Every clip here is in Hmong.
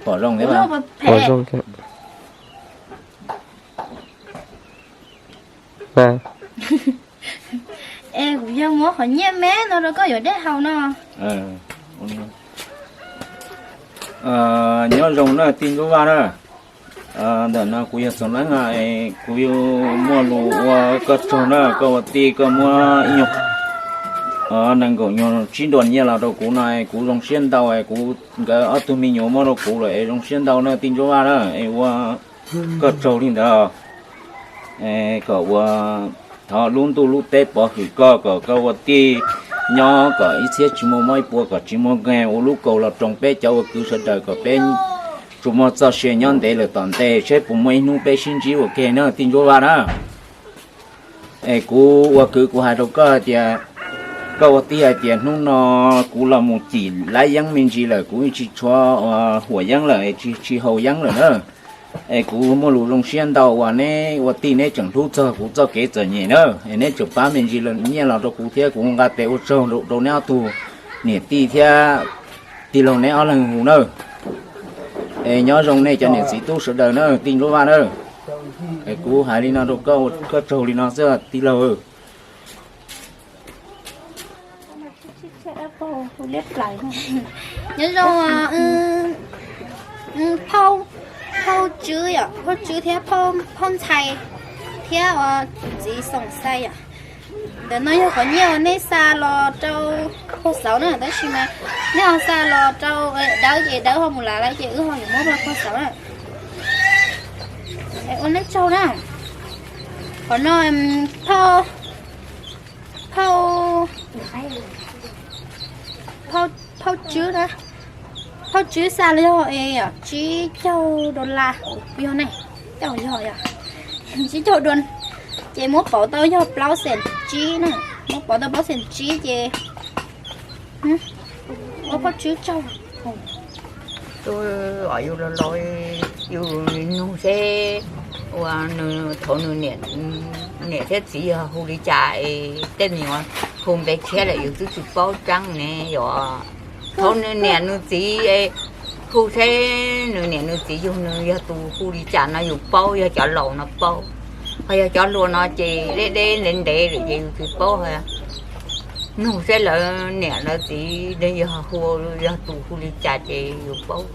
Pom zoo thiab. Pom zoo thiab. Es kuv yog muab qhov nyiaj me no rau koj yuav dej haus no. Nyob zoo na tij Ntsuab Vaj na. Ntawm no kuv yog Txoov Leeb, kuv yuav muaj lus ua koj tsaug na, koj ua tij koj muab ib nyuag nees nkaum nyuag tsib nruas nyiaj los rau kuv no, kuv zoo siab ntau, kuv nkawd ob tug me nyuam muab rau kuv lawm es zoo siab ntau na tij Ntsuab Vaj na, es ua koj tsaug li ntawd. Kom ua thov lub ntuj lub teb pov hwm koj, kom koj ua tij nyob kom ib txhiab tsis muaj mob ib puas kom tsis muaj nqe, ua lub kaus los roos peb cov ua kwv sawv daws kom peb tsuas muaj txoj sia nyob ntev lawm tom ntej, saib puas muaj ib hnub peb sib ntsib ua ke na tij Ntsuab Vaj na. Es kuv ua kwv kuv hais rau koj hais tias, koj ua tij hais tias hnub no kuv los mus cim lab yeeb me ntsis lawm, kuv tsis tshuav huam yeeb lawm, tsis haus yeeb lawm na. Es kuv muaj lus zoo siab ntau uas neb ua tij neb tseem hlub txog kuv txoj kev txom nyem na, es neb tseem pab me ntsis nyiaj los rau kuv thiab kuv nqa tes ua tsaug rau neb ob tug niam tij thiab tij laug neb ob leeg hu na. Es nyob zoo nej cov niam txiv tub sawv daws na tij Ntsuab Vaj na. Es kuv hais li no rau koj, koj tsaug li no xwb tij laug. Nyob zoo phauj, phauj Tswb yom, phauj Tswb thiab phauj Ntxhais thiab tus txiv Xoom Xais yom. Ntawm no yog qhov nyiaj uas nej xa los rau Pog Xauv na, tab sis mas nej ho xa los rau Dawb ces Dawb ho mus lav lawm ces wb ho yuav muab rau Pog Xauv na. Ua nej tsaug na. Qhov no phauj, phauj, phauj Tswb na, phauj Tswb xa los yog tsib caug dollar, yog ne, yog, tsib caug dollar, ces muab pauv tau yog plaub xees tsib na, muab pauv tau plaub xees tsib ces ua phauj Tswb tsaug. Yus los los yus nug seb uas nws thaum nws niam thiab txiv yog hu li cas es tej me nyuam hu npe tshiab lawm yus twb tsis paub tseeb ne yom. Thaum nws niam nws txiv hu seb nws niam nws txiv yug nws yog tus hu li cas no yus paub, yog cov laus no paub, ho yog cov hluas no ces deb deb ntev ntev lawm ces yus tsis paub. Nug seb lawv niam lawv txiv yog hu, yog tus hu li cas ces yus paub.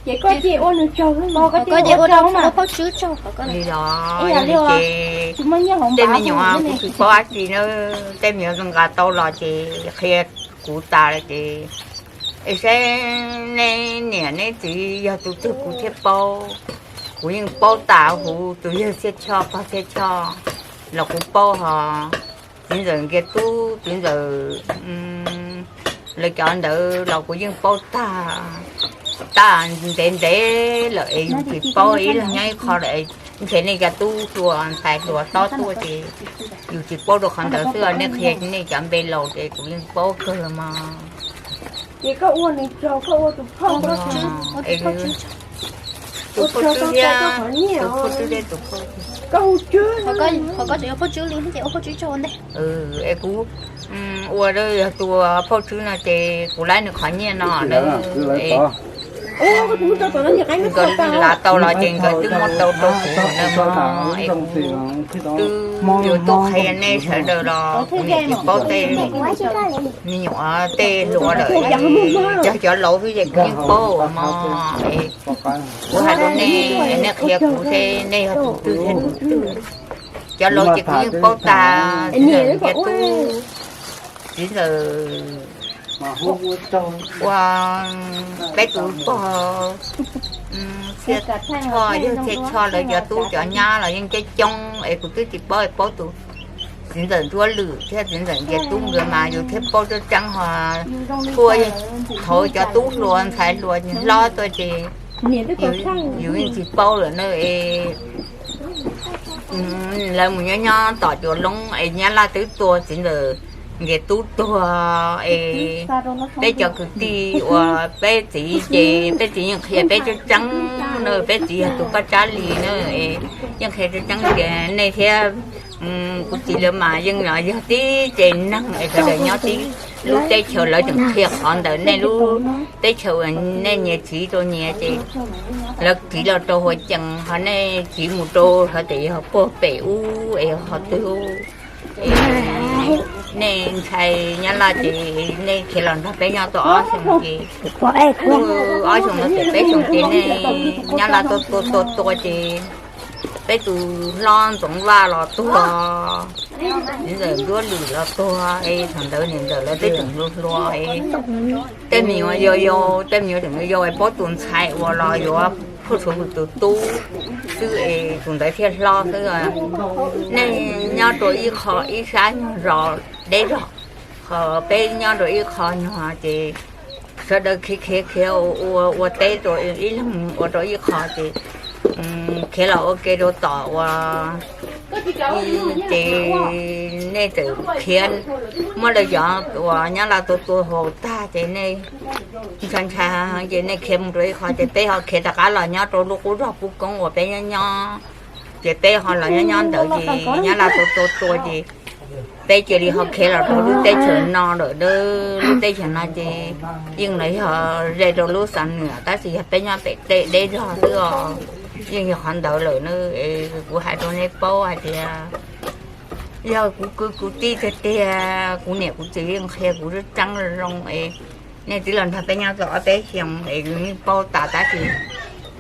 Ces koj cia ua nws tsaug, koj cia ua phauj Tswb tsaug li los ces tej me nyuam kuv tsis paub dab tsi na, tej me nyuam nqa tau los ces qhia kuv tas lawm ces es seb neb niam neb txiv yog tus twg kuv thiaj paub. Kuv yeej paub tas huv tus yawg Txhiaj Choj pog Txhiaj Choj los kuv paub ho txiv ntxawm Nkias Tub, txiv ntxawm lawv cov ntawd los kuv yeej paub tag, tag ntev ntev lawm es yus tsis paub, ib leeg nyob ib qho lawm. Ntshe nej cov tub hluas ntxhais hluas tob tuaj ces yus tsis paub rau qhov ntawd xwb, nej qhia nej cov npe laus ces kuv yeej paub kawg mog. Ces koj ua nws tsaug, koj ua tus phauj, tus phauj Tswb thiab, tus phauj Tswb thiab tus phauj, qhov koj tseem yog phauj Tswb li ces ua phauj Tswb tsaug ua ntej. Es kuv ua yog tus phauj Tswb no ces kuv laib nws qhov nyiaj no na. Nkawd lav tau los ces nkawd twb muab tau rau kuv na mog. Es kuv twb yuav tuaj qhia nej sawv daws los kuv niam tsis paub tej me nyuam tej hluas lawm, yog cov laus xwb ces kuv yeej paub mog. Es kuv hais rau nej, nej qhia kuv seb nej yog tus twg thiab tus twg. Cov laus ces kuv yeej paub tas, txiv ntxawm Nkias Tub, txiv ntxawm ua peb tus pog Txhiaj Choj, yawg Txhiaj Choj lawv cov tub cov nyab los yeej coob coob es kuv twb tsis paub, paub tus txiv ntxawm Ntsuab Lwm thiab txiv ntxawm Nkias Tub nkawd mas yus thiaj paub tseeb tseeb ho. Kuj yog thaum cov tub hluas ntxhais hluas hlob tuaj ces yus yeej tsis paub lawm na. Es lawv mus nyob nyob tom Cuas Loob es Nyab Laj twb tua txiv ntxawm Nkias Tub tuag es peb cov kwv tij uas peb txiv ces peb txiv yeej qhia peb tseeb tseeb na, peb txiv yog tus Paj Tsab Lis na, yeej qhia tseeb tseeb tias nej thiab kuv txiv lawv mas yeej los yog tib tsev neeg es sawv daws nyob tib lub teb chaws lawv tseem qhia qhov ntawm nej lub teb chaws uas nej nyias tsiv rau nyias ces lawv tsiv los rau Huas Cees, ho nej tsiv mus rau hov tias yog puag pem ub es yog qhov twg ub. Nej ntxhais Nyab Laj ces nej khiav los nrog peb nyob tau ob xyoos ces, ob xyoos no ces peb xyoos ces nej Nyab Laj tua tua tua tua ces peb tus hlob Ntxoov Vaj los tuag, niam ntxawm Nruab Lwm los tuag, es thaum ntawd niam ntxawm lawv twb tseem hluas hluas, tej me nyuam yau yau, tej me nyuam tseem yau yau es paub tus ntxhais uas los yuav phuaj tshuav tus tub xwb es tus ntawd thiaj hlob xwb. Nej nyob rau ib qho ib sab nyuag zos deb zog, ho peb nyob rau ib qho nyuag ces sawv daws khiav khiav khiav ua ua teb rau ib leeg ua rau ib qho ces khiav los ua ke rau tom uas ces nej txawm khiav muab lawv cov uas Nyab Laj tua tua haus tag ces nej ntshai ntshai ces nej khiav mus rau ib qho ces peb ho khiav rov qab los nyob rau lub qub zos Pub Koob uas peb nyob nyob, ces peb ho los nyob nyob ntawd ces Nyab Laj tua tua tua ces peb cia li ho khiav los rau lub teb chaws no lawm. Lub teb chaws no ces yeej los yog ze rau lub Xam Nuam tab sis yog peb nyob pem tej deb zog xwb os. Yeej yog qhov ntawd lawm na. Kuv hais rau nej paub hais tias yog kuv kwv kuv tij tiag tiag, kuv niam kuv txiv yeej qhia kuv tseeb tseeb zoo es nej twb los nrog peb nyob tau ob peb xyoos es yus yeej paub tas tab sis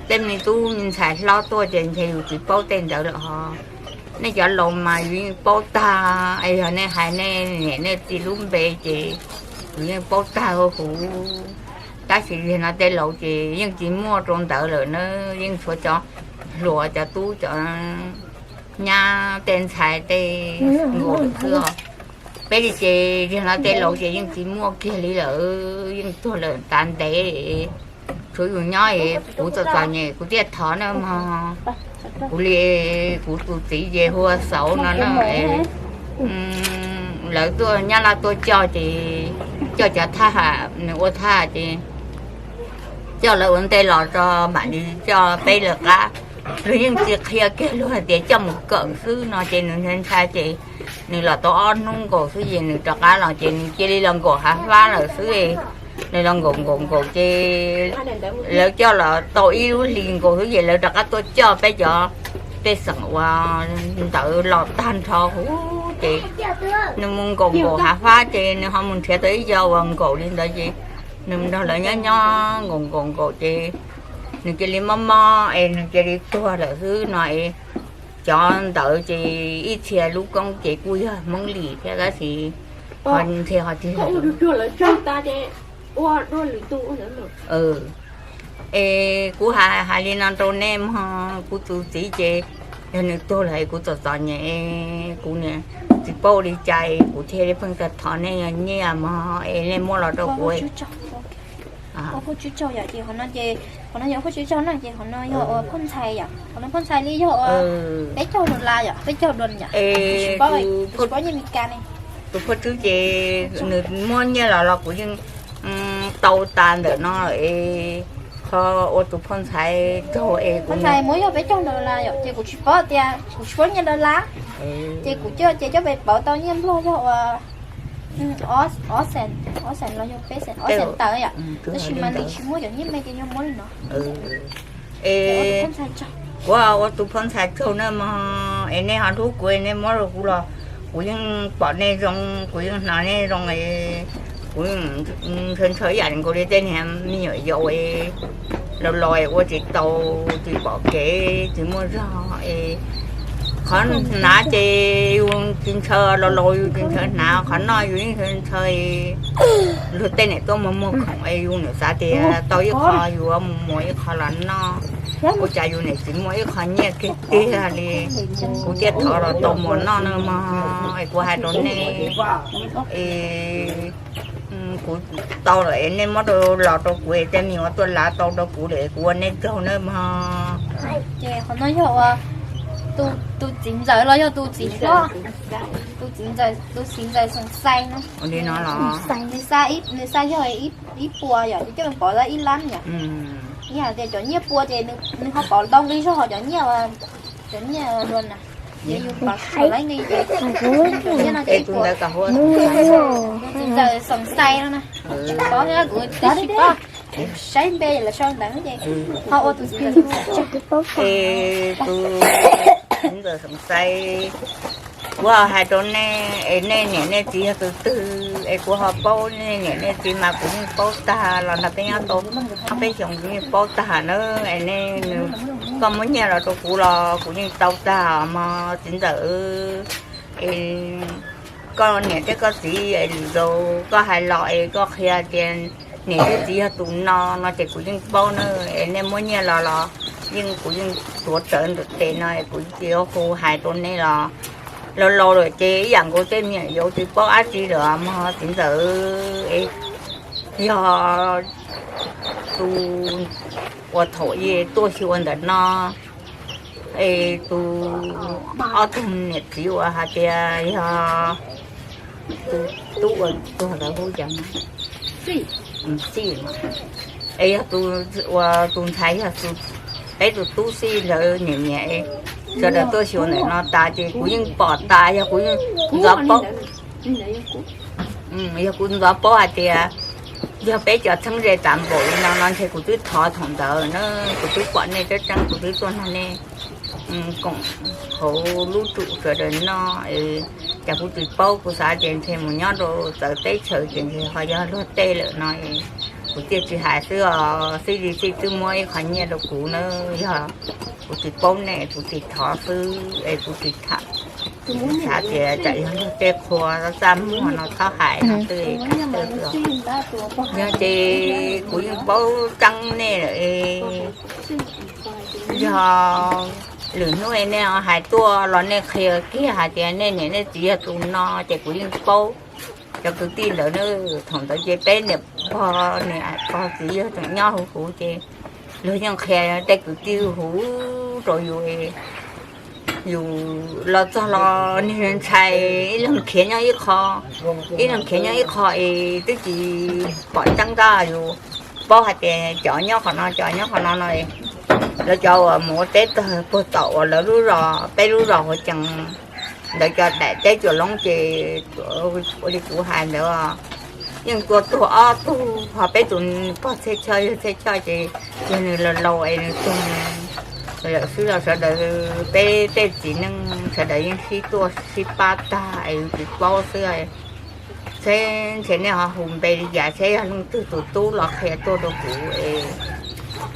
tej me tub me ntxhais hlob tuaj ces ntshe yus tsis paub tej ntawd lawm hos. Nej cov laus mas yus yeej paub tag, es yog nej hais nej niam nej txiv lub npe ces yus yeej paub tag huv. Tab sis yog no tej laus ces yeej tsis muaj rau ntawd lawm na, yeej tshuav cov hluas cov tub cov nyab tej ntxhais tej nkaus lawm xwb os. Peb li ces yog no tej laus ces yeej tsis muaj kiag li lawm, yeej tuag lawm tas ntev. Tshuav yus nyob es kuv txom txom nyem kuv thiaj thov na mog. Kuv li kuv tus txiv ces hu ua Xauv no na, lawv tuaj Nyab Laj tuaj coj ces coj cov thab ham, nws ua thab ham ces coj lawv ua ntej los tso mam li coj peb lawv qab. Luag yeej tsis qhia kiag, luag hais tias coj mus kawm xwb no ces nws ntshai ntshai ces nws los tau ob hnub nkaus xwb ces nws rov qab los ces nws cia li los nkaum hav fab lawm xwb. Nws los nkaum nkaum nkaum ces lawv coj los tau ib lub hlis nkaus xwb ces lawv rov qab tuaj coj peb cov pej xeem uas ntawd los tag nrho huv ces nws mus nkaum nkaum hav fab ces nws ho mus nrhiav tau ib co uas nkaum li ntawd ces nws nrog lawv nyob nyob nkaum nkaum nkaum ces nws cia li mob mob es nws cia li tuag lawm xwb no es. Cov ntawd ces ib txhia lub koob ces kuj yog Hmoob Lis thiab tab sis ho ntshe ho tsis, es kuv hais hais li no rau nej mog, kuv tus txiv ces yog nws tuag lawm es kuv txom txom nyem es kuv niam tsis paub ua li cas es kuv thiaj li pheej tau thov nej nyiaj mog es nej muab los rau kuv. Ces qhov no yog phauj tswb tsaug na, ces qhov no yog ua phauj ntxhais yom, qhov no phauj ntxhais li yog ua peb caug dollar yom, peb caug dollar yom. Tus phauj tswb ces nws muab nyiaj los los kuv yeej tau tas ntawm no es qhov ua tus phauj ntxhais raug es kuv ntxhais muab yog peb caug dollar yom, ces kuv tsis paub tias kuv tsis paub nyiaj dollar, ces kuv coj ces coj pes pauv tau nyiaj nplog yog ua ob xees, ob xees los yog peb xees, ob xees tawm yom, tab sis mas nws tsis muaj cov nyiaj me ces yog muab li no. Es kuv ua tus phauj ntxhais tsaug na mog, es nej ho hlub kuv es nej muab rau kuv los kuv yeej pom nej zoo, kuv yeej hnov nej zoo es kuv ntshaw ntshaw ib yam nkaus li tej niag me nyuam yaus es laus laus es ua tsis tau, tsis pom kev tsis muaj zog es qhov hnav ces yus tsis ntshaw, laus laus yus tsis ntshaw hnav, qhov noj yus yeej ntshaw ntshaw es luag tej niam tuaj muag muag khoom es yus niam xav tias tau ib qho yus mus muag ib qho los noj, ua cas yus niam tsis muaj ib qho nyiaj kiag tiag li. Kuv thiaj thov los tau mus noj na mog, es kuv hais rau nej es kuv tau lawm es nej muab rau los rau kuv es tej me nyuam tuaj lav tau rau kuv lawm es kuv ua nej tsaug na mog. Ces qhov no yog ua tus txiv ntxawm los yog tus txiv hlob, tus txiv ntxawm, tus txiv ntxawm Xeem Xais no. Ua li no los nws xa yog ib puas yom, ces coj pov tau ib lab yom. Ib hais tias cov nyiaj pua ces nws ho pov ntau nqi zog cov nyiaj, cov nyiaj luag na. Tus ntawd kom hu ua Xoom Xais no na. Kuv twb tsis paub, saib npe lawv sau ntawv ces ho ua tus txiv ntxawm Xoom Xais. Kuv hais rau nej es nej niam nej txiv yog tus twg es kuv ho paub, nej niam nej txiv mas kuv yeej paub tag los nrog peb nyob tau ob peb xyoos kuv yeej paub tag na. Es nej, koj muab nyiaj los rau kuv los kuv yeej tau tag mog txiv ntxawm. Es koj niam thiab koj txiv es lwm zaus koj hais los es koj qhia tias niam thiab txiv yog tus no no ces kuv yeej paub na. Es nej muab nyiaj los los yeej kuv yeej tuav rawv ntawm tes no es kuv tsis hu hais rau nej los. Laus laus lawm ces ib yam nkaus tej me nyuam yaus tsis paub dab tsi lawm mog txiv ntxawm. Es yog tus uas thaum tuaj xyuas ntawm no es tus ob tug niam txiv uas hais tias yog tus tub uas tuag ntawd hu cas, Xij, es yog tus uas tus ntxhais yog peb tus tub Xij ntawd niam niam, sawv daws tuaj xyuas ntawm no tas ces kuv yeej pom tas, yog kuv ntxov paub, yog kuv ntxov paub hais tias yog peb cov txheeb ze tas npaum li no no ntshe kuv twb thov thaum ntawd na, kuv twb pom nej tseeb tseeb kuv twb tuaj nrog nej koom hauv lub tsum sawv daws noj. Ces kuv tsis paub, kuv xav tias ntshe mus nyob rau txawv teb chaws ces ntshe ho yog luag tej lawm no, kuv thiaj tsis hais xwb os. Xij li Xij twb muab ib qho nyiaj rau kuv na, yog kuv tsis paub nej kuv tsis thov xwb es kuv tsis tham. Xav tias tsam yog luag tej qhua txaj muag no txhob hais no xwb. Yog ces kuv yeej paub tseeb nej lawm. Yog lwm hnub nej hais tuaj los nej qhia kiag hais tias nej niam nej txiv yog tus no ces kuv yeej paub. Cov kwv tij ntawd na, thaum ntawd ces peb niam pog niam pog txiv yog tseem nyob huv huv ces luag yeej qhia tej kwv tij huv rau yus. Yus los txog los niag ntshai, ib leeg khiav nyob ib qho, ib leeg khiav nyob ib qho es twb tsis pom tseeb tab yus paub hais tias cov nyob qhov no cov nyob qhov no no. Lawv cov uas mus ua teb tag puag tom uas lawv lub zos peb lub zos Huav Cees ntawd cov daim teb cuam loob ces ua li kuv hais ntawd yeej tua tuag ob tug, ho peb tus pog Txhiaj Choj yawg Txhiaj Choj ces yog nws laus laus es nws tuag lawm xwb los sawv daws peb tej txiv neej sawv daws yeej sib tuaj sib pab tag es yus tsis paub xwb. Txheb ntshe nej ho hu npe li cas, txheb yog leej twg tus tub los qhia tuaj rau kuv es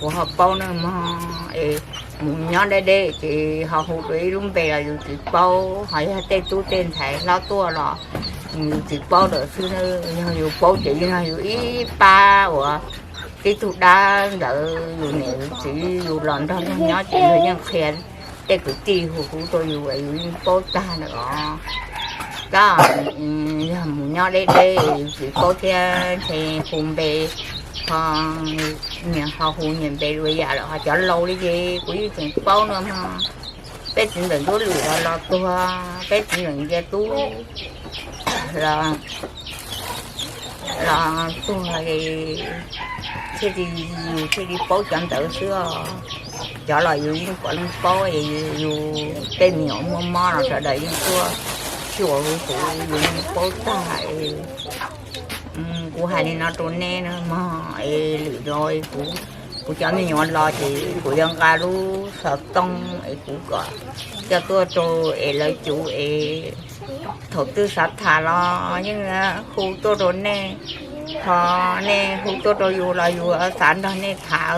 kuv ho paub na mog. Es mus nyob deb deb ces ho hu rau ib lub npe los yus tsis paub, ho yog tej tub tej ntxhais hlob tuaj los yus tsis paub lawm xwb. Yog yus paub ces yog yus ib pab uas tib tug dab ntawd yus niam yus txiv yus los nrog luag nyob ces luag yeej qhia tej kwv tij hu hu rau yus es yus yeej paub tag ntawm os. Tab yog mus nyob deb deb yus tsis paub thiab ntshe hu npe ho nyias ho hu nyias npe dua yam lawm, ho cov laus li ces kuv yeej tseem paub no mog. Peb txiv ntxawm Ntsuab Lwm los los tuag, peb txiv ntxawm Nkia Tub los los tuag, thiaj li yus thiaj li paub cov ntawd xwb os. Cov los yus yeej puav leej paub, yus tej me nyuam muaj mob los sawv daws yeej tuaj xyuas huv huv yus yeej paub tag. Kuv hais li no rau nej na mog, es lwm zaus kuv cov me nyuam los ces kuv yuav nqa lub xov tooj es kuv kom coj tuaj rau es lawv cuv es thaum twg xav tham los yeej hu tuaj rau nej, ho nej hu tuaj rau yus los yus xav nrog nej tham.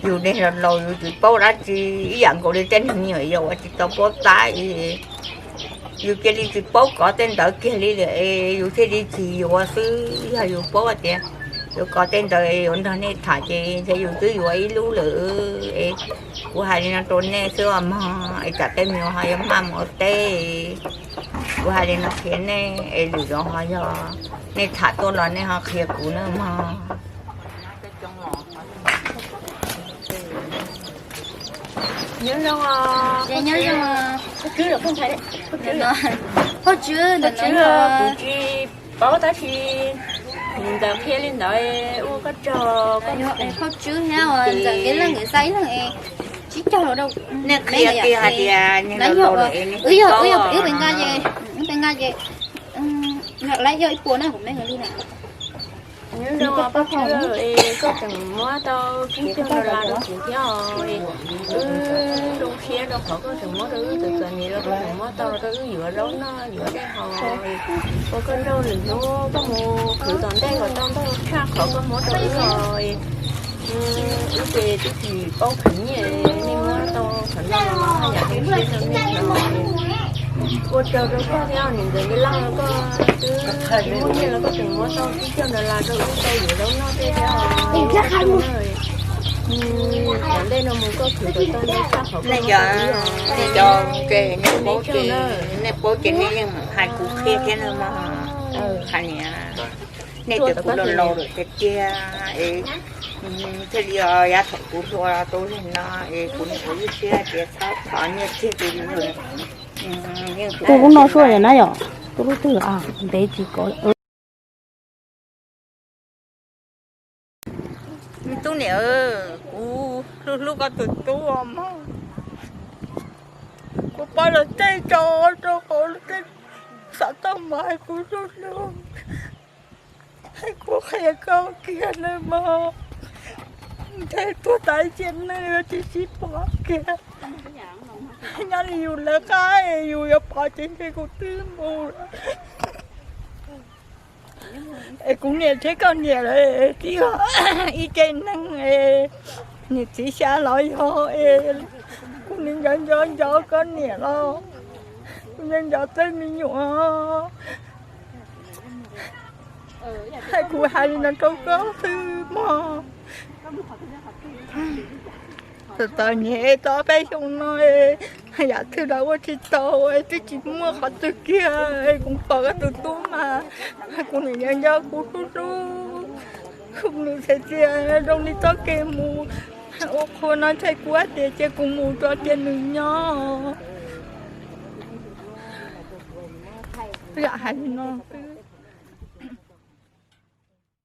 Yus niag laus laus yus tsis paub dab tsi, ib yam nkaus li tej niag me nyuam yaus uas tsis tau paub tab es yus cia li tsis paub kov tej ntawd kiag li lawm es yus thiaj li tsis yuav xwb. Yog yus paub hais tias yuav kov tej ntawd yuav nrog nej tham ces ntshe yus twb yuav ib lub lawm es kuv hais li no rau nej xwb os mog, es tsam tej me nyuam ho yuav maj mus ua teb. Kuv hais li no qhia nej es lwm zaus ho yog nej tham tuaj los nej ho qhia kuv na mog. Nyob zoo, nyob zoo. Phauj Tswb, tus tsis paub tab sis ntawd qhia li ntawd ua koj tsaug. Phauj Tswb thiab ntxawm Nkiab Leej nkawd xa ib leeg es Sib cog los rau nej qhia kiag hais tias nyob yog wb pes nqa ces, wb pes nqa ces lawv yog ib puas na, kuv me li na. Koj tseem muab tau tsib caug dollar rau kuv thiab os. Wb zoo siab rau qhov koj tseem muab rau wb txom txom nyem los koj tseem muab tau rau wb yuav zaub noj yuav dej haus. Ua koj tsaug lwm hnub koj mus khwv tom ntej kom tau ntau tshaj qhov koj muab rau wb os. Wb ces twb tsis paub khwv nyiaj, nej muab tau qhov no los haj yam zoo siab rau nej no. Ua tsaug rau koj thiab niam ntxawm Nkauj Laj, koj twb tsis muaj nyiaj los koj tseem muab tau tsib caug dollar rau wb tau yuav zaub noj tej thiab os. Tom ntej no mus koj khwv kom tau ntau tshaj qhov koj muab rau wb os. Nej cov, nej paub ces, nej paub ces nej yeej hais kuv qhia thiab no mas. Hais niam, nej cov kuv laus laus lawm tiag tiag es thiaj li yav thaum kuv hluas tau li no es kuv niam kuv yeej siab tias txhob thov nyiaj tseg tus yeej. Tus lub no suaj yom na yom, tus lub twg ntev tsis kov. Me tub niam, kuv hlub hlub koj tus tub os mog. Kuv pab los tej tso rau qhov tej xav tau mov hais kuv hlub hlub. Hais kuv qhia koj kiag nawb mog. Ntshe tuag tas ib tsev neeg tsis sib pom kiag. Nyob li yus lawv qab yus yuav pom ces ntshe kuv twb mus lawm. Es kuv niam thiab koj niam lawv tib ib tsev neeg es niam txiv xya los yog es kuv nim nco nco nco koj niam los kuv nco nco tej me nyuam. Hais kuv hais li no rau koj xwb mog. Txom txom nyem tau peb xyoo no, yam twg los ua tsis tau, twb tsis muaj qhov twg kiag. Kuv pom koj tus tub mas kuv niam nco nco kuv hlub hlub. Kuv niam txhais txia zoo li txoj kev mus ua qhua no ntshai kuv tias cia kuv mus tso cia nws nyob. Yam hais li no.